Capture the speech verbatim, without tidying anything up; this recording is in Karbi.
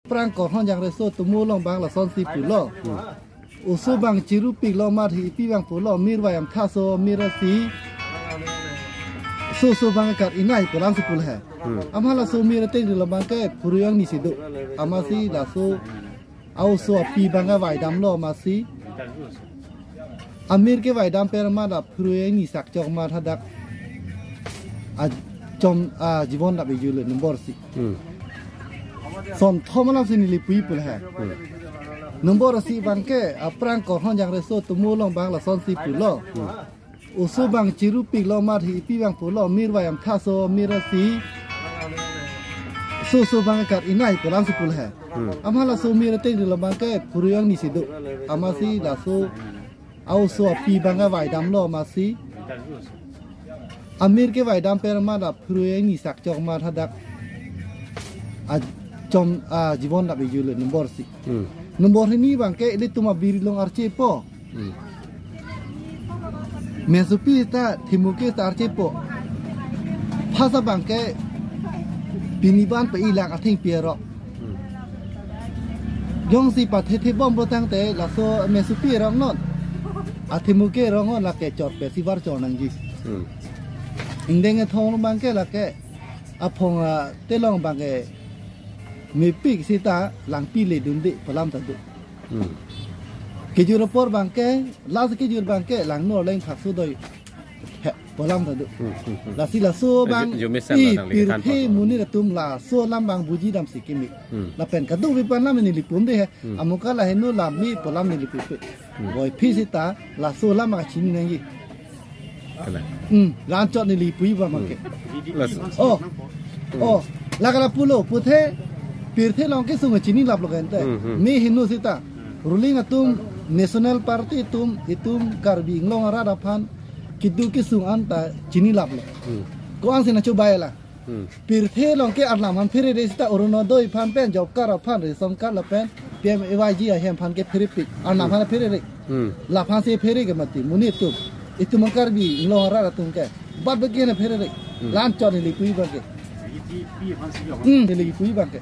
Aphrang Korhon Jangreso atomo along abang lasonsi pulo. Oso abang chirupiklo amat hi ipi abang pulo, mir vayam tha so mir asi. So so abang kat inai pulang si pulo he. Hmm. Amat laso mir ateng lo abangke phurui angnisi do. Amatsi laso a-oso api abangke vaidamlo amatsi. Amir kevaidam pen amat phurui angni sak chok amat hadak. A chom a jibon dap ejule nombor isi. Hmm. Son thom alam si neli pu-i pulo he. Hmm. Nombor isi abangke aphrang Korhon Jangreso atomo along abang lasonsi pulo. Hmm. Oso abang chirupiklo amat hi ipi abang pulo, mir vayam tha so mir asi. So so abang kat inai pulang si pulo he. Hmm. Amat laso mir ateng lo abangke phurui angnisi do. Amatsi laso a-oso api abangke vaidamlo amatsi. Amir kevaidam pen amat phurui angni sak chok amat hadak. A chom a jibon dap ejule nombor isi. Hmm. Nombor hini abangke ilitum abiri along archepo. Hmm. Mesopi ta thimuke ta archepo. Phasa abangke pini ban pe ilang athengpi arong. Hmm. Jongsi pathethe bom pulo tangte laso mesopi arong non. Athimuke arong non lake chot pe si var chot nangji. Hmm. Ingdeng ethong abangke lake aphong a telong abangke mepik sita langpi le dunde pu alam ta do. Hmm. Kejut apor abangke, lasi kejut abangke langno leng phak sudoi he pu alam ta do. Hmm, hmm, hmm. Lasi laso abang jo-, jomesan i la nangli pirthe than pa. Monit atum laso alam abang buji damsi kimi. Hmm. Lapen kadokave pen alam neli pu-un de he. Hmm. Amuka la heno lam mi pu alam neli pu pe. Hmm. Boiphi sita laso alam abang chini nangji. Kalang. Hmm, la-an chot neli pu-i abangke. Hmm. Las- Oh. Hmm. Oh, lake lapulo, puthe, pirthe along kesung chinilaplo kente. Hmm, hmm. Mi heno sita, ruling atum, National Party atum, itum Karbi Anglong arat aphan, keduk kesung anta chinilaplo. Hmm. Ko-an si nangchobai la. Hmm. Pirthe along ke Arnam aphan pherere sita Orunodoi aphan pen, job card aphan, ration card lapen P M A Y G ahem aphan ke pherepik. Arnam aphan pherere. Hmm. Laphan si pherere ke mati, monit atum. Itum Karbi Anglong arat atum ke. Bat bagi na pherere. Hmm. La-an chot neli pu-i abangke. Hmm, neli pu-i abangke.